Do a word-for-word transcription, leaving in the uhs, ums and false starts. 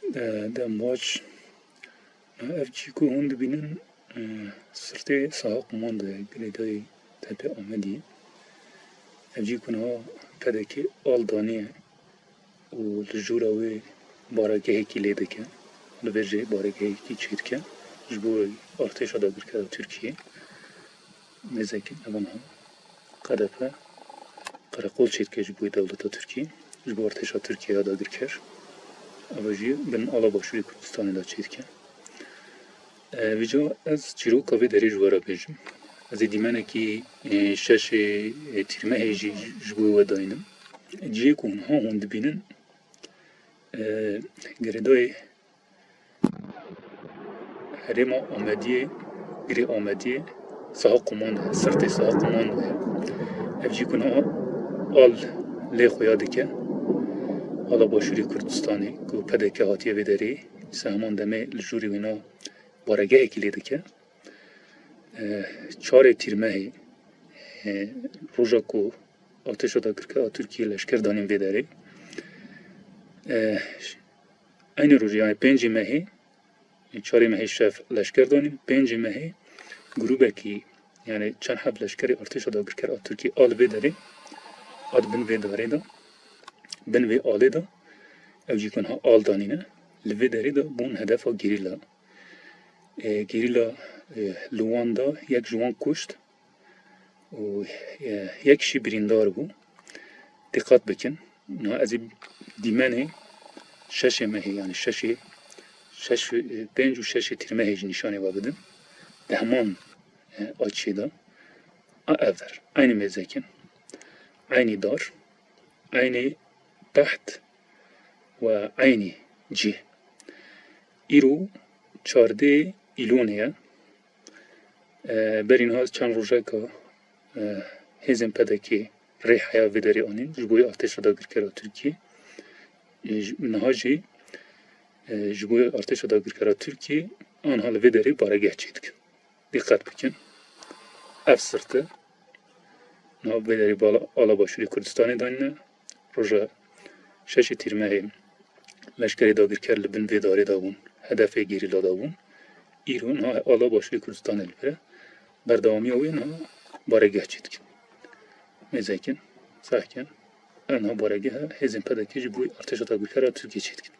E, dem baş. Ev cî ku hûn dibînin, e, sirtê saha Qumando ye, girêdayî Tepê Amediyê. Ev cî ku niha P D K al daniye û li jûra wê baregehekî lê dike. Li vê jê baregehekî çêdike ji bo artêşa dagirkera Tirkiyê. Mêzekî ev niha Q D P qereqol çêdike ji bo dewleta Tirkiyê, ji bo artêşa Tirkiyê ya dagirker. Eva jî bin ala Başûrê Kurdistanê de çêdike. E, vêca ez çîroka vê derê ji we re bêjim. Ez ê dîmenekî, e, şeşê, e, Tîrmehê jî ji bo we dayînim. Cihê ku niha hûn dibînin, e, girêdayê herêma Amediyê, girê Amediyê, saha Qumando ye, sirtê saha Qumando ye. Ev jî ku niha al lê xuya dike, ala Başûrê Kurdistanê ku P D K hatiye vê derê, dîsa heman demê li jûrê wêna baregehekî lê dike. E, çarê Tîrmehê, e, roja ku artêşa dagirkera Tirkiyê leşker danîn vê derê. E, Eynî rojê, yani pêncî mehê, çarê mehê şev leşker danîn, pêncî mehê grûbekî, yani çend heb leşkerê artêşa dagirker a Tirkiyê a li vê derê, a di bin vê darê de, bin vê alê de, ew jî ku niha al danîne, li vê derê de bûn hedefa gerîla. E, gerîla, e, li wan de yek ji wan kuşt û, e, yek jî birîndar bû. Diqet bikin. Niha ez ê dîmenê şeşê mehê, yani şeşê, şeş, e, pênc û şeşê Tîrmehê jî nîşanê we bidim. Di heman, e, açiyê de. A ev der. Eynî mêzekin. Eynî dar. Eynî teht. Ve eynî cih. Îro çardê Îlonê ye. E, berî niha çend rojeka, e, hêzên P D K rê heya vê derê anîn ji bo artêşa dagirkera Tirkiyê. E, ji, niha jî, e, ji bo artêşa dagirkera Tirkiyê anha li vê derê baregeh çêdikin. Diqet bikin. Ev sirte niha vê derê bala, ala Başûrê Kurdistanê danîne. Roja şeşê Tîrmehê leşkerê dagirker li bin vê darê de bûn, hedefê gerîla de bûn. Îro niha ala Başûrê Kurdistanê li vir e. Berdewamiya wê niha baregeh çêdikin. Mêzekin, sehkin, ev niha baregeh e, hêzên P D K ji bo artêşa dagirkera Tirkiyê çêdikin.